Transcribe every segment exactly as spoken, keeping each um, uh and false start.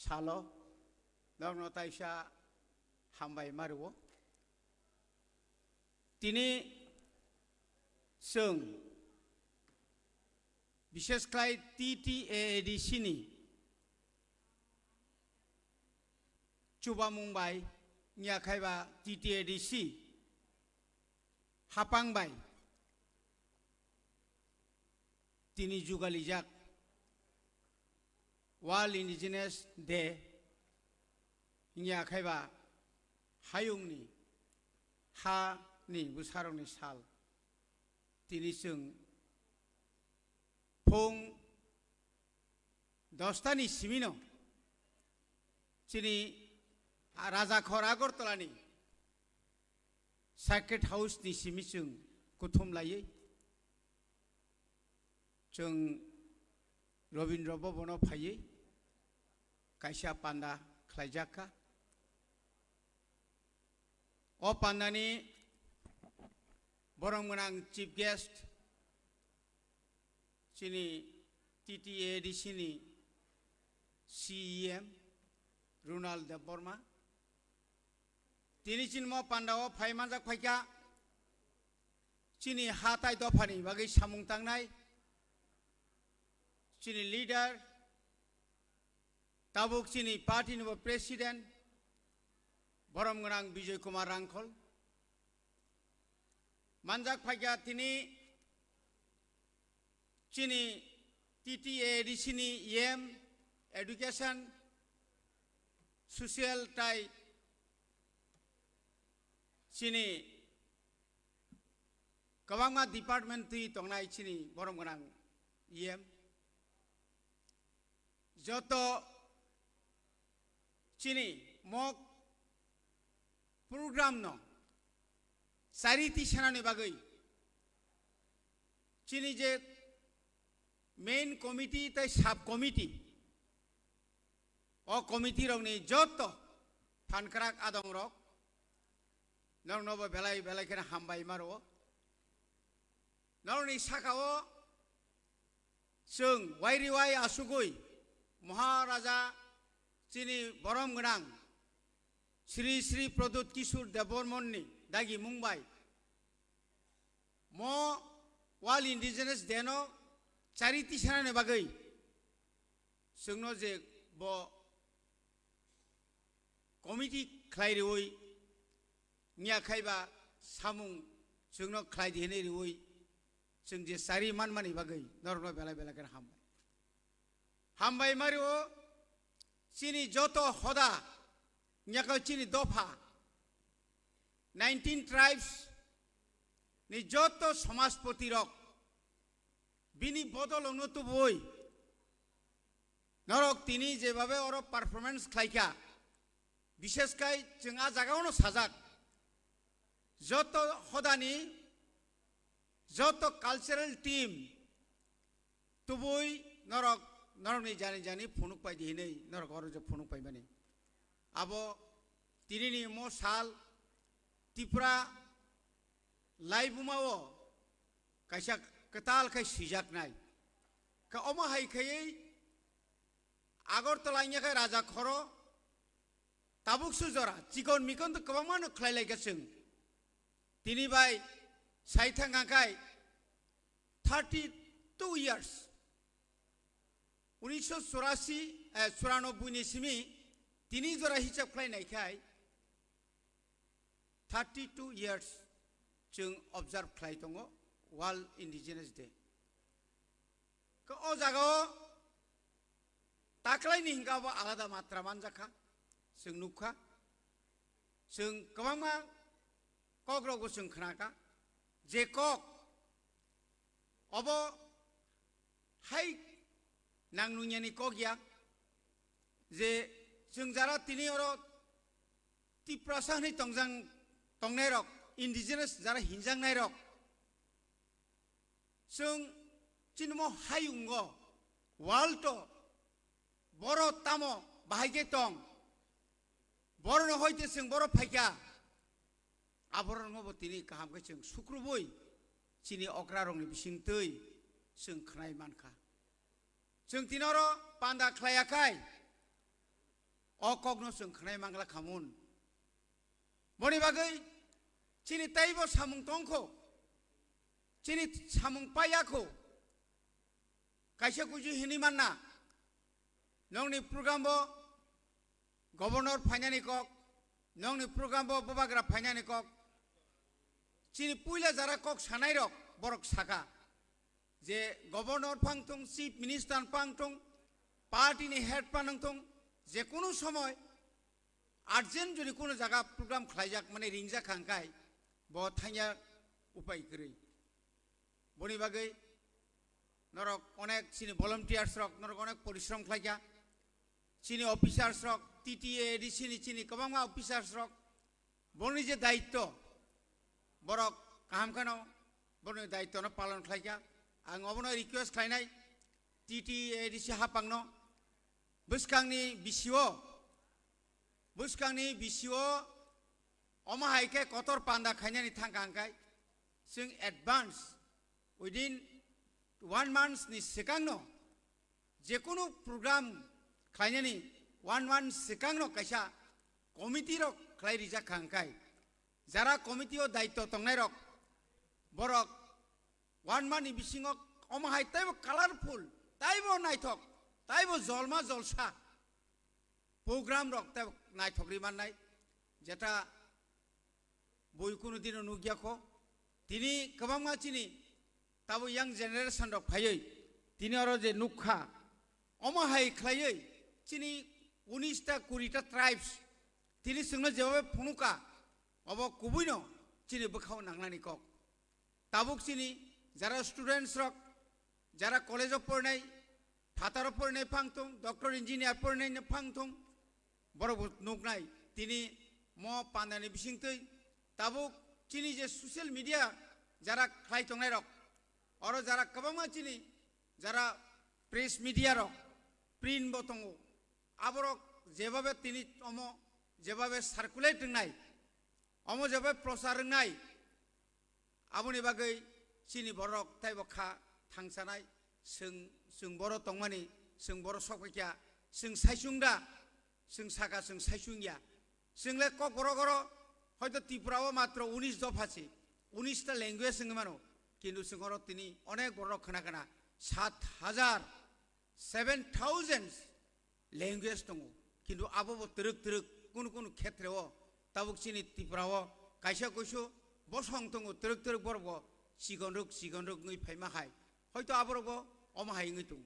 salo norokno taisa hambai ma rwo. Tini chwng bishesh khlai T T A A D C ni chubamung bai, wngya khai ba T T A D C hapang bai tini jugalijak World Indigenous Day wngya khai ba hayungni hani bwsarokni sal. Tini chwng phung dosta ni simino chini Rajakhor Agartala ni Sacred House ni simi chwng kuthum laiwi chwng Rabindra Bhavan o phaiwi kaisa panda khlaijak kha. O pandani borom gwnang chief guest chini T T A D C ni C E M Runal Debbarma. Tini chini mo panda o phai manjak phaikha chini ha tai dophani bagwi samung tangnai chini leader, tabuk chini party ni bo president, borom gwnang Bijoy Kumar Rangkhol. Manjak phaikha tini chini T T A D C ni E M, education, social tai chini kwbangma department twi tongnai chini borom gwnang E M. Joto chini mok program no charity sanani bagwi chini je main committee tai sub committee, o committee rokni joto phankrak adong rok norokno bo belai belai kheno hambai ma rwo. Norokni saka o chwng wairiwai asugwi Maharaja chini borom gwnang Sri Sri Pradyut Kishore Debbarman ni dagi mung bai mo World Indigenous Day no charity sanani bagwi chwngno je bo committee khlai rwi wngya khai ba samung chwngno khlai di hinwi rwi chwng je chari manmani bagwi norokno belai belai kheno hambai. Hambai ma rwo chini joto hoda wngya kha chini dopha nineteen tribes ni joto samajpoti rok bini bodol wngno tubui norok tini jebabe oro performance khlaikha, bishesh khai chwng a jaga ono sajak joto hodani joto cultural team tubui norok norokni jani jani phunuk pai di hinwi norok oro je phunuk pai mani. Abo tinini mo sal Tripura laibuma o kaisa kwtal khai swijaknai. Khe omo hai khaiwi Agartala wngya khe Rajakhoro tabuk su jora chikon mikon to kwbangma no khlai lai khe chwng. Tini bai sai thang khai thirty two years, unisho churashi, eh, churanobboi ni simi tini jora hisab khlai nai khai thirty two years chwng observe khlai tongo World Indigenous Day. Khe o jaga o taklai ni hinka bo alada matra manjak kha, chwng nuk kha, chwng kwbangma kok rok bo chwng khna kha, je kok obo hai nang nungyani kok ya, je chwng jara tini oro Tiprasa hwnwi tongjang, tongnai rok, indigenous jara hinjaknai rok, chwng chini mo hayungo world o boro tamo bahai khe tong, boro no hoite chwng boro phaikha, aborok no bo tini kaham khe chwng sukrubui chini okra rokni bisingtwi chwng khnai mankha. Chwng tini oro panda khlaiya khai, o kokno chwng khwnai mangla khamun. Boni bagwi chini teibo samung tongkho, chini samung paiyakho. Kaisa kuisu hinwi manna, nokni program bo governor phainani kok, nokni program bo bubagra phainani kok. Chini puila jara kok sanai rok borok saka je governor phang thung, chief minister phang thung, party ni head phang thung, je kunu somoy urgent jodi kunu jaga program khlaijak mani ringjak kha hwnkhe bo thangya upai kwrwi. Boni bagwi norok onek chini volunteers rok norok onek porishrom khlaikha. Chini officers rok, T T A A D C ni chini kwbangma officers rok, borokni je daitto, borok kaham kheno borokni daitto no palon khlaikha. Ang obono request khlainai T T A A D C hapangno, bwskangni bisio, bwskangni bisio omo hai khe kotor panda khainani thangkha hwnkhe chwng advance within one months ni swkangno jekunu program khlainani one month swkangno kaisa committee rok khlai rijak kha hwnkhe jara committee o daitto tongnai rok borok one month ni bisingo omo hai taibo colorful, taibo naithok, taibo jolma jolsa program rok tei naithok ri mannai, jeta bui kunu dino nukya kho. Tini kwbangma chini tabo young generation rok phaiwi tini oro je nukha, omo hai khlaiwi chini unis ta kuri ta tribes tini chwngno jebabe phunuka, obo kubuino chini bwkhao nangnani kok. Tabuk chini jara students rok, jara college o pornai, phataro pornai phang thung, doctor engineer pornai no phang thung, borok bo nuknai. Tini mo pandani bisingtwi tabuk chini je social media jara khlai tongnai rok, oro jara kwbangma chini jara press media rok, print bo tongo, aborok jebabe tini omo jebabe circulate wngnai, omo jebabe prochar wngnai, aboni bagwi chini borok taibo kha thangsanai, chwng, chwng boro tongmani, chwng boro sok paikha, chwng saichung da, chwng saka chwng saichung ya. Chwng le Kokborok oro hoito Tripura o matro unis dopha se, unis ta language wngwi mano, kintu chwng oro tini onek borok khna khna sat hajar, seven thousand language tongo, kintu abo bo twrwk twrwk kunu kunu khetre o tabuk chini Tripura o kaisa kuisu bosong tongo, twrwk twrwk borok bo chikon rwk chikon rwk wngwi phaima hai, hoito aborok bo omo hai wngwi tongo.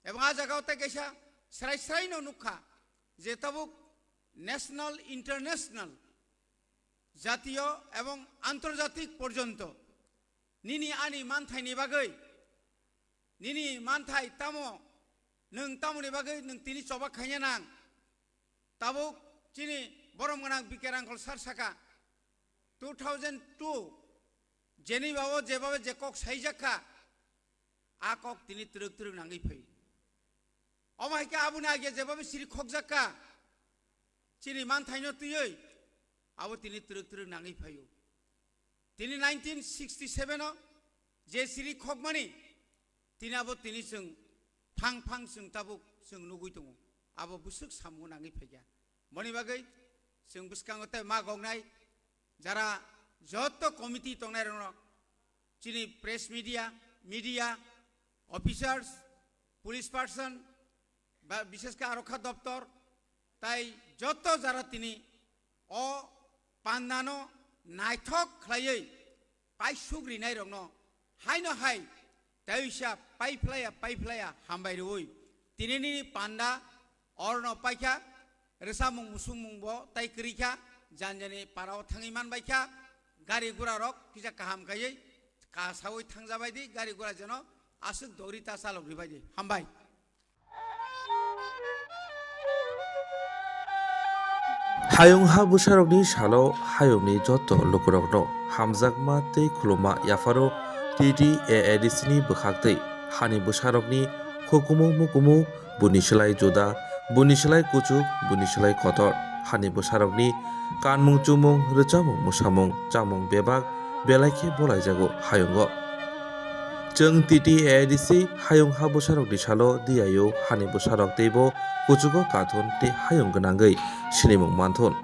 Ebong a jaga o tei kaisa srai srai no nukha je tabuk national, international, jatiyo ebong antorjatik porjonto nini ani manthaini bagwi, nini manthai tamo, nwng tamoni bagwi nwng tini choba khaina nang. Tabuk chini borom gwnang B K Rangkhol sar saka, two thousand two jeni babo jebabe je kok saijak kha, a kok tini twrwk twrwk nangwi phai. Omo hai khe aboni age jebabe siri khokjak kha, chini manthaino twiwi abo tini twrwk twrwk nangwi phaio. Tini nineteen sixty seven o je siri khokmani, tini abo tini chwng phang phang chwng tabuk chwng nugwi tongo. Abo bwswk samung nangwi phaikha. Boni bagwi chwng bwskango tei ma goknai jara jotto committee tongnai rokno, chini press media, media, officers, police person, ba bishesh khe arokha doptor, tai jotto jara tini o pandano naithok khlaiwi paisuk rinairokno haino hai teisa paiphlaiya paiphlaiya hambai rwui tini nini panda orno paikha, rwchapmung musukmung bo tai kwrwi kha, jani jani para o thangwi man bai kha, gari gura rok kisa kaham khaiwi kasawi thangjabai di, gari gura jeno aswk dori ta chalok ribai di. Hambai. Hayung ha bwsarokni salo hayungni joto lukurokno hamjakma tei khuluma yapharo T T A A D C ni bwkhaktwi hani bwsarokni hukumu mukumu, buni slai juda, buni slai kuchuk, buni slai kotor, hani bwsarokni kanmung chumung, rwchapmung mwsamung, chamung bebak belai khe bolaijago hayungo. Chwng T T A A D C hayung ha bwsarokni salo D I O hani bwsarok teibo kuchugo kathun tei hayung gwnangwi sinimung manthun.